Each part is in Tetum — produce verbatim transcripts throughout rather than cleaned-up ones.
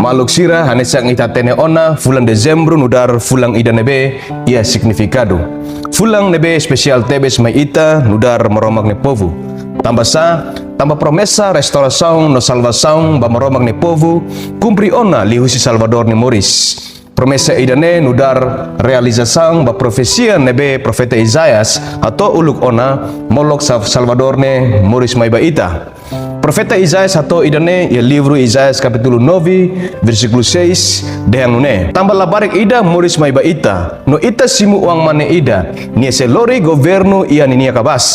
Maluk sira, hanesan ita hatene ona, fulan Dezembru nu'udar fulan ida ne'ebé iha signifikadu. Fulan ne'ebé espesiál tebes mai ita nu'udar Maromak nia povu. Tanba sá? Tanba promesa restaurasaun no salvasaun ba Maromak nia povu kumpre ona liuhusi Salvadór nia moris. Promesa ida-ne'e nu'udar realizasaun ba profesia ne'ebé profeta Isaías hato'o uluk ona, molok Sa-, Salvadór ne'e moris mai ba ita. Profeta Isaías hato'o ida-ne'e iha livru Isaías kapítulu nove, versíkulu seis, dehan nune'e: Tanba labarik ida moris mai ba ita, no ita simu oan-mane ida, nia sei lori governu iha ninia kabaas.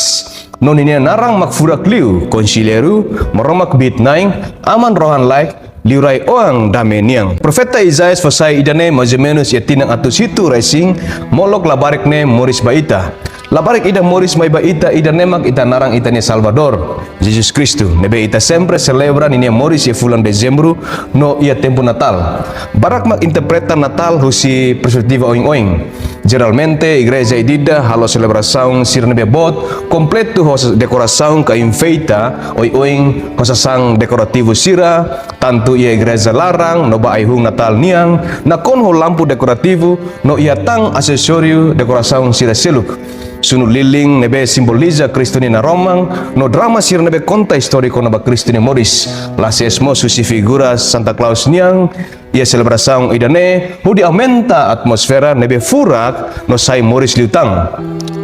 No ninia naran mak furak liu, Konselleiru, Maromak Kbiit-na'in, Aman Rohan-laek, Liurai Oan Dame nian. Profeta Isaías fó sai ida-ne'e mais ou menus iha tinan atus hitu resin molok labarik ne'e moris ba ita. Labarik ida moris mai ba ita, ida-ne'e mak ita naran ita-nia Salvadór, Jesus Kristu, ne'ebé ita sempre selebra ninia moris iha fulan Dezembru no iha tempu Natál. Barak mak interpreta Natál husi perspetiva oin-oin. Jeralmente, igreja ida-idak halo selebrasaun sira ne'ebé boot, kompletu ho dekorasaun ka enfeita oioin ho sasán dekorativu sira, tantu iha igreja laran no ba ai-hun Natál nian, nakonu ho lampu dekorativu no iha tan asesóriu dekorasaun sira seluk. Sunu lilin ne'ebé simboliza Kristu nia naroman, no drama sira ne'ebé konta istória kona-ba Kristu nia moris. La sees mós husi figura Santa Claus nian iha selebrasaun ida-ne'e, hodi aumenta atmosfera ne'ebé furak no sai moris liután.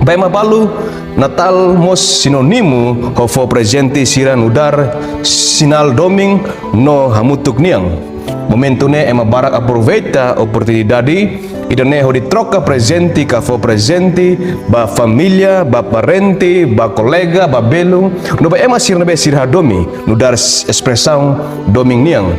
Ba ema balu, Natál mós sinónimu ho fó prezente sira nu'udar sinál domin no hamutuk nian. Momentu ne'e ema barak aproveita oportunidade ida-ne'e hodi troka prezente ka fó prezente ba família, ba parente, ba kolega, ba belun, no ba ema sira ne'ebé sira hadomi, nu'udar s-, espresaun domin nian.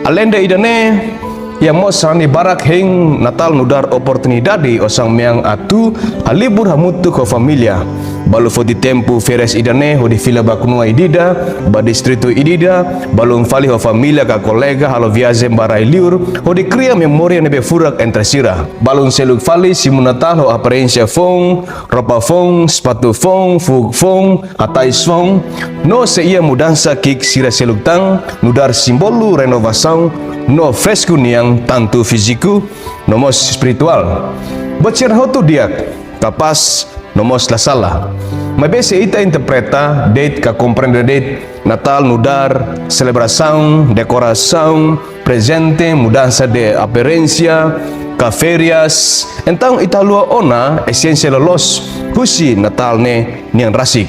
Aleinde ida-ne'e, iha mós sarani barak hein Natál nu'udar oportunidade osan-mean atu halibur hamutuk ho família. Balu foti tempu férias ida-ne'e hodi fila ba knua ida-idak, ba distritu ida-idak, balun fali ho família ka kolega halo viajen ba rai-liur, hodi kria memória ne'ebé furak entre sira. Balun seluk fali simu Natál ho aparénsia foun, roupa foun, sapatu foun, fuuk foun, hatais foun, no sei iha mudansa ki'ik sira seluk tan, nu'udar símbolu renovasaun no fresku nian tantu fíziku no mós espirituál. Buat sira hotu di'ak, kapás, no mós la sala. Maibé se ita interpreta de'it ka komprende de'it Natál nu'udar selebrasaun, dekorasaun, prezente, mudansa de aparénsia, ka férias, entaun ita haluha ona esénsia loloos husi Natál ne'e nian rasik.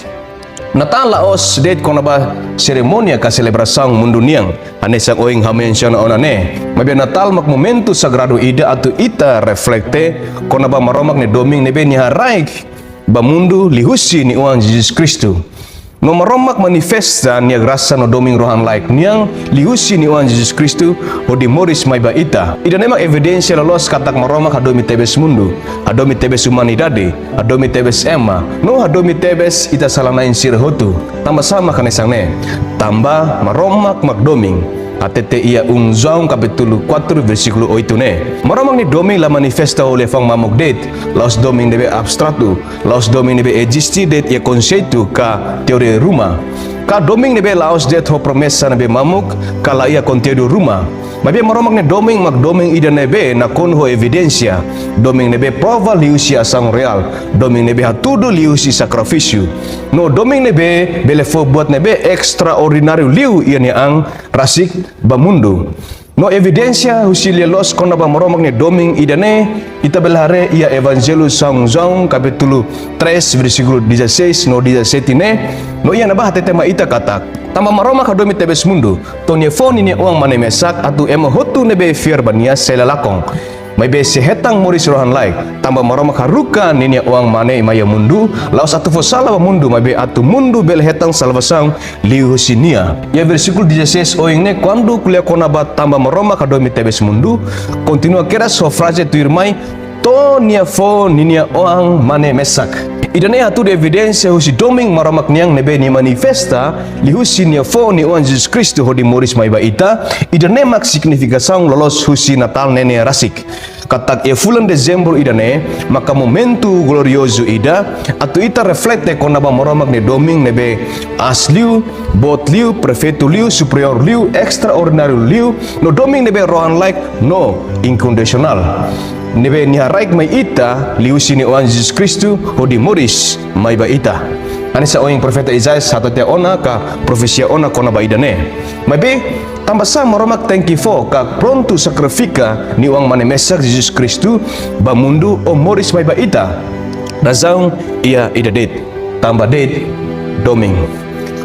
Natál la'ós de'it kona-ba serimónia ka selebrasaun mundu nian, hanesan ohin ha'u mensiona ona ne'e. Maibé Natál mak momentu sagradu ida atu ita reflete kona-ba Maromak nia domin ne'ebé nia haraik ba mundu liuhusi nia Oan Jesus Kristu. No Maromak manifesta nia grasa no domin rohan-laek nian liuhusi nia Oan Jesus Kristu hodi moris mai ba ita. Ida-ne'e mak evidénsia loloos katak Maromak hadomi tebes mundu, hadomi tebes umanidade, hadomi tebes ema, no hadomi tebes ita sala-na'in sira hotu. Tanba sá mak hanesan ne'e? Tanba Maromak mak domin. Hatete iha um João kapítulu quatro versíkulu oito ne'e. Maromak nia domin la manifesta ho liafuan mamuk de'it, la'ós domin ne'ebé abstratu, la'ós domin ne'ebé eziste de'it iha konseitu ka teoria ruma. Ka domin ne'ebé la'ós de'it ho promesa ne'ebé mamuk ka la iha konteúdu ruma. Maibé Maromak nia domin mak domin ida ne'ebé nakonu ho evidénsia. Domin ne'ebé prova liuhusi asaun reál. Domin ne'ebé hatudu liuhusi sakrifísiu. No domin ne'ebé bele fó buat ne'ebé estraordináriu liu iha nia an rasik ba mundu. No evidénsia husi lia-loos kona-ba Maromak nia domin ida-ne'e, ita bele haree iha Evanjellu São João kapítulu três versíkulu dezasseis no dezassete ne'e, no iha ne'ebá hatete mai ita katak: Tanba Maromak hadomi tebes mundu, to'o nia fó ninia Oan-Mane mesak atu ema hotu ne'ebé fiar ba nia sei la lakon, maibé sei hetan moris rohan-laek. Tanba Maromak haruka ninia Oan-Mane mai iha mundu, la'ós atu fó sala ba mundu, maibé atu mundu bele hetan salvasaun liuhusi nia. Iha versíkulu dezasseis ohin ne'e, kuandu ko'alia kona-ba tanba Maromak hadomi tebes mundu, kontinua kedas ho fraze tuirmai, to'o nia fó ninia Oan-Mane mesak. Ida-ne'e hatudu evidénsia husi domin Maromak nian ne'ebé nia manifesta liuhusi nia foun nia oan Jesus Kristu hodi moris mai ba ita. Ida-ne'e mak signifikasaun loloos husi Natál ne'e rasik. Katak iha fulan Dezembru ida-ne'e maka momentu gloriozu ida atu ita reflete kona-ba Maromak nia domin ne'ebé aas liu, boot liu, perfeitu liu, superiór liu, estraordináriu liu, no domin ne'ebé rohan-laek no inkondisionál, ne'ebé nia haraik mai ita liuhusi nia oan Jesus Kristu hodi moris mai ba ita. Hanesan ohin profeta Isaias hatete ona ka profesia ona kona-ba ida-ne'e. Maibé, tanbasá Maromak tenke fó ka prontu sakrifika nia oan mane mesak Jesus Kristu ba mundu hodi moris mai ba ita? Razaun iha ida de'it, tanba de'it domin.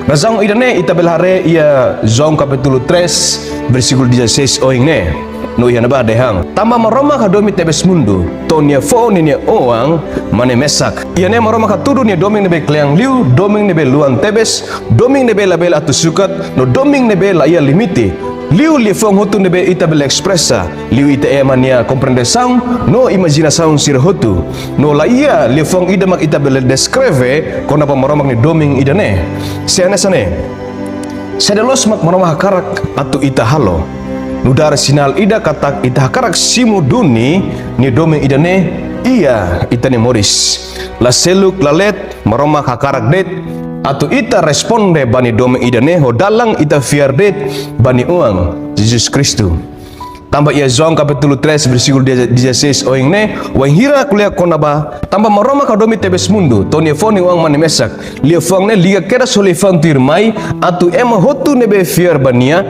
Razaun ida-ne'e ita bele haree iha João kapítulu três, versíkulu dezasseis ohin ne'e. No iha ne'ebá dehan: Tanba Maromak hadomi tebes mundu, to'o nia foun ninia oan mane mesak. Iha ne'e Maromak hatudu nia domin ne'ebé kle'an liu, domin ne'ebé luan tebes, domin ne'ebé labele atu sukat, no domin ne'ebé laiha limite. Liu liafuan hotu ne'ebé ita bele espresa, liu ita ema nia komprensaun no imajinasaun sira hotu. No laiha liafuan ida mak ita bele deskreve kona-ba Maromak nia domin ida-ne'e. Se hanesan ne'e, saida loos mak Maromak hakarak atu ita halo? Nu'udar sinál ida katak ita hakarak simu duni nia domin ida-ne'e iha ita-nia moris. La seluk la leet, Maromak hakarak de'it atu ita responde ba nia domin ida-ne'e ho dalan ita fiar de'it ba nia oan Jesus Kristu. Tanba iha João kapítulu três, versíkulu dezasseis ohin ne'e, wainhira ko'alia kona-ba tanba Maromak hadomi tebes mundu, to'o nia foun nia oan mane mesak. Liafuan ne'e liga kedas ho liafuan tuirmai, atu ema hotu ne'ebé fiar ba nia,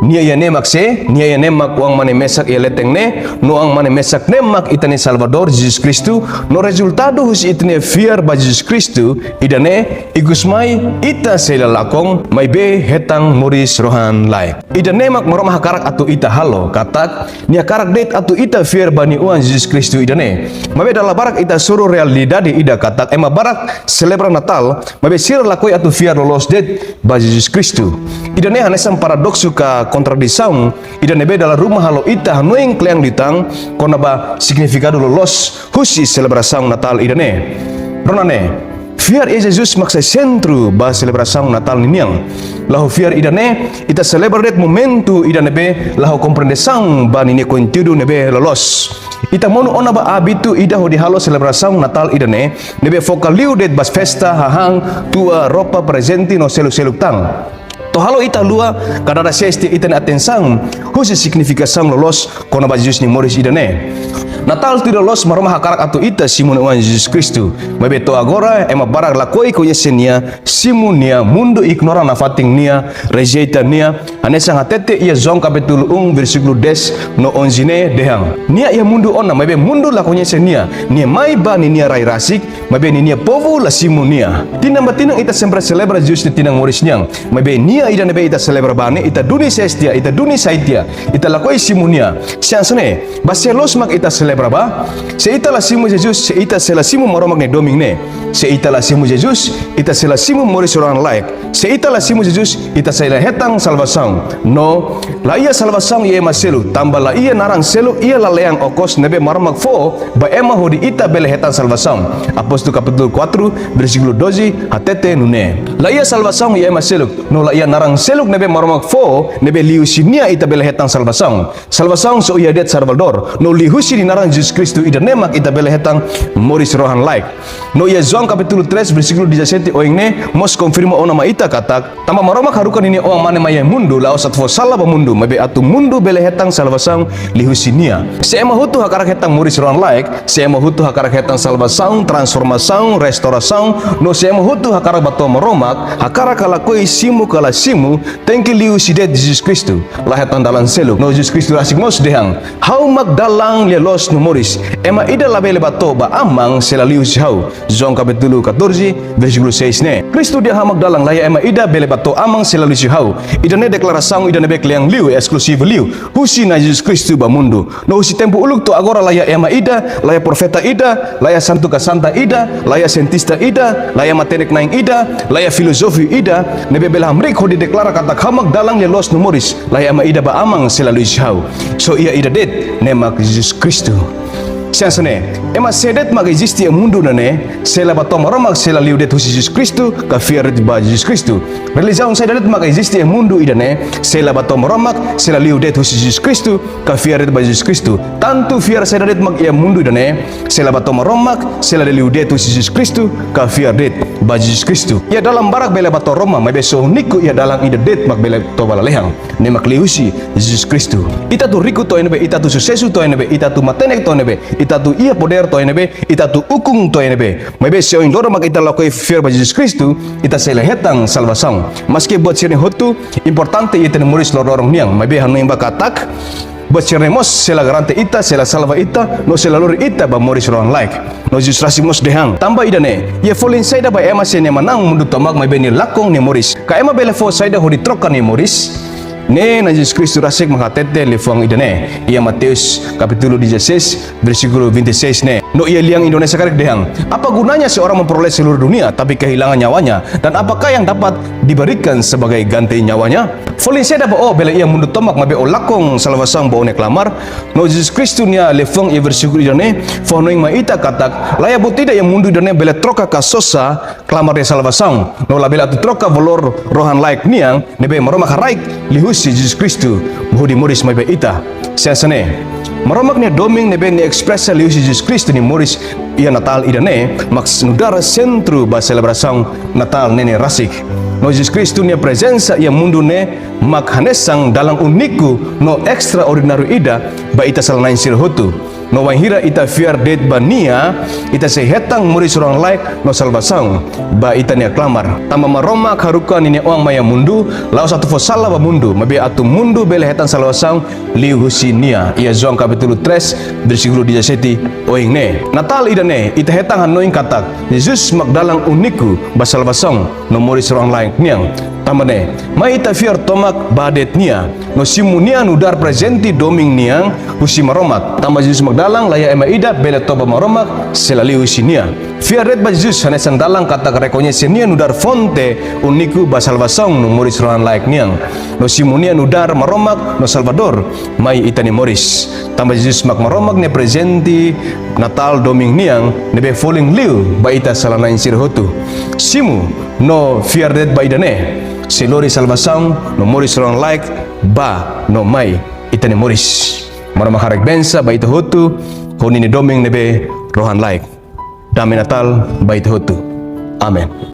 nia iha ne'e mak sé, nia iha ne'e mak oan mane mesak iha leten ne'e, no oan mane mesak ne'e mak ita-nia Salvadór Jesus Kristu, no rezultadu husi ita-nia fiar ba Jesus Kristu ida-ne'e, ikusmai ita sei la lakon, maibé hetan moris rohan-laek. Ida-ne'e mak Maromak hakarak atu ita halo, katak nia hakarak de'it atu ita fiar ba nia oan Jesus Kristu ida-ne'e. Maibé dala barak ita hasoru realidade ida katak ema barak selebra Natál, maibé sira lakohi atu fiar loloos de'it ba Jesus Kristu. Ida-ne'e hanesan paradoksu ka kontradisaun ida ne'ebé dala ruma halo ita hanoin kle'an liután kona-ba signifikadu loloos husi selebrasaun Natál ida-ne'e. Rona ne'e, fiar iha Jesus mak sai sentru ba selebrasaun Natál ninian. La ho fiar ida-ne'e, ita selebra de'it momentu ida ne'ebé la ho komprensaun ba ninia konteúdu ne'ebé loloos. Ita monu ona ba ábitu ida hodi halo selebrasaun Natál ida-ne'e, ne'ebé foka liu de'it ba festa, hahán, tua, roupa, prezente no seluk-seluk tan. To'o halo ita haluha ka dada sees tiha ita-nia atensaun husi signifikasaun loloos kona-ba Jesus nia moris ida-ne'e. Natál tuir loloos Maromak hakarak atu ita simu nia oan Jesus Kristu. Maibé to'o agora ema barak lakohi koñese nia, simu nia, mundu ignora nafatin nia, rejeita nia. Hanesan hatete iha João kapítulu um, versíkulu dez no onze ne'e dehan: Nia iha mundu ona, maibé mundu la koñese nia. Nia mai ba ninia rai rasik, maibé ninia povu la simu nia. Tinan ba tinan ita sempre selebra Jesus nia tinan moris nian. Maibé nia ida ne'ebé ita selebra ba ne'e, ita duni sees tiha, ita duni sai tiha, ita lakohi simu nia. Se hanesan ne'e, ba sé loos mak ita selebra ba? Se ita la simu Jesus, se ita sei la simu Maromak nia domin ne'e. Se ita la simu Jesus, ita sei la simu moris rohan-laek. Se ita la simu Jesus, ita sei la hetan salvasaun. No, laiha salvasaun iha ema seluk, tanba laiha naran seluk iha lalehan okos ne'ebé Maromak fó ba ema hodi ita bele hetan salvasaun. Apóstolu kapítulu quatro, versíkulu doze, hatete nune'e: Laiha salvasaun iha ema seluk, no laiha naran seluk ne'ebé Maromak fó, ne'ebé liuhusi nia ita bele hetan salvasaun. Salvasaun só iha de'it Salvadór, no liuhusi nia naran Jesus Kristu ida-ne'e mak ita bele hetan moris rohan-laek. No iha João kapítulu três, versíkulu dezassete ohin ne'e, mós konfirma ona mai ita katak, tanba Maromak haruka ninia Oan-Mane mai iha mundu, la'ós atu fó sala ba mundu, maibé atu mundu bele hetan salvasaun liuhusi nia. Se ema hotu hakarak hetan moris rohan-laek, se ema hotu hakarak hetan salvasaun, transformasaun, restaurasaun, no se ema hotu hakarak ba to'o Maromak, hakarak ka lakohi, simu ka la simu, tenke liuhusi de'it Jesus Kristu. La hetan dalan seluk. No Jesus Kristu rasik mós dehan: Ha'u mak dalan, lia-loos no moris. Ema ida labele ba to'o ba Aman se la liuhusi ha'u. João kapítulu catorze, versíkulu seis ne'e. Kristu dehan: Ha'u mak dalan, laiha ema ida bele ba to'o Aman se la liuhusi ha'u. Ida-ne'e deklarasaun ida ne'ebé kle'an liu, eskluzivu liu husi Na'i Jesus Kristu ba mundu. No husi tempu uluk to'o agora laiha ema ida, laiha profeta ida, laiha santu ka santa ida, laiha sientista ida, laiha matenek-na'in ida, laiha filózofu ida ne'ebé bele hamriik hodi deklara katak ha'u mak dalan, lia-loos no moris. Laiha ema ida ba Aman se la liuhusi ha'u. Só iha ida de'it, ne'e mak Jesus Kristu. Chance ne'e, ema sé de'it mak eziste iha mundu ida-ne'e, sei la bá to'o Maromak, sei la liu de'it husi Jesus Kristu, ka fiar de'it ba Jesus Kristu. Relijiaun saida de'it mak eziste iha mundu ida-ne'e, sei la bá to'o Maromak, sei la liu de'it husi Jesus Kristu, ka fiar de'it ba Jesus Kristu. Tantu fiar saida de'it mak iha mundu ida-ne'e, sei la bá to'o Maromak, sei la liu de'it husi Jesus Kristu, ka fiar de'it ba Jesus Kristu. Iha dalan barak bele bá to'o Roma, maibé só úniku iha dalan ida de'it mak bele to'o ba lalehan. Ne'e mak liuhusi Jesus Kristu. Ita atu riku to'o iha ne'ebé, ita atu susesu to'o iha ne'ebé, ita atu matenek to'o iha ne'ebé, ita atu iha podér to'o iha ne'ebé, ita atu ukun to'o iha ne'ebé, maibé se ohin loron mak ita lakohi fiar ba Jesus Kristu, ita sei la hetan salvasaun. Maski buat sira-ne'e hotu importante iha ita-nia moris loron-loron nian, maibé hanoin ba katak buat sira-ne'e mós sei la garante ita, sei la salva ita, no sei la lori ita ba moris rohan-laek. No Jesus rasik mós dehan. Tanba ida-ne'e, iha folin saida ba ema sé nia manán mundu tomak maibé nia lakon nia moris? Ka ema bele fó saida hodi troka nia moris? Ne'e Na'i Jesus Kristu rasik mak hatete liafuan ida-ne'e iha Mateus kapítulu dezasseis, versíkulu vinte e seis ne'e. No iha lian Indonézia karik dehan: "Apa gunanya seorang memperoleh seluruh dunia tapi kehilangan nyawanya? Dan apakah yang dapat diberikan sebagai ganti nyawanya?" Folin saida ba ó bele iha mundu tomak maibé ó lakon salvasaun ba ó-nia klamar? No Jesus Kristu nia liafuan iha versíkulu ida-ne'e fó hanoin mai ita katak laiha buat ida iha mundu ida-ne'e bele troka ka sosa klamar nia salvasaun, no labele atu troka valór rohan-laek nian ne'ebé Maromak haraik liuhusi Jesus Kristu hodi moris mai ba ita. Chance ne'e, Maromak nia domin ne'ebé nia espresa liuhusi Jesus Kristu nia moris iha Natál ida-ne'e mak nu'udar sentru ba selebrasaun Natál ne'e rasik. No Jesus Kristu nia prezensa iha mundu ne'e mak hanesan dalan úniku no estraordináriu ida ba ita sala-na'in sira hotu. No wainhira ita fiar de'it ba nia, ita sei hetan moris rohan-laek no salvasaun ba ita-nia klamar. Tanba Maromak haruka ninia Oan mai iha mundu, la'ós atu fó sala ba mundu, maibé atu mundu bele hetan salvasaun liuhusi nia. Iha João kapítulu três, versíkulu dezassete ohin ne'e. Natál ida-ne'e, ita hetan hanoin katak Jesus mak dalan úniku ba salvasaun no moris rohan-laek nian. Tanba ne'e, mai ita fiar tomak ba de'it nia, no simu nia nu'udar prezente domin nian husi Maromak. Tanba Jesus mak dalan, laiha ema ida bele to'o ba Maromak se la liuhusi nia. Fiar de'it ba Jesus hanesan dalan katak rekoñese nia nu'udar fonte úniku ba salvasaun no moris rohan-laek nian. No simu nia nu'udar Maromak no Salvadór mai ita-nia moris. Tanba Jesus mak Maromak nia prezente Natál domin nian ne'ebé folin liu ba ita sala-na'in sira hotu. Simu no fiar de'it ba ida-ne'e, sei lori salvasaun no moris rohan-laek ba no mai ita-nia moris. Maromak haraik bensa ba ita hotu ho ninia domin ne'ebé rohan-laek. Dame Natál ba ita hotu. Amen.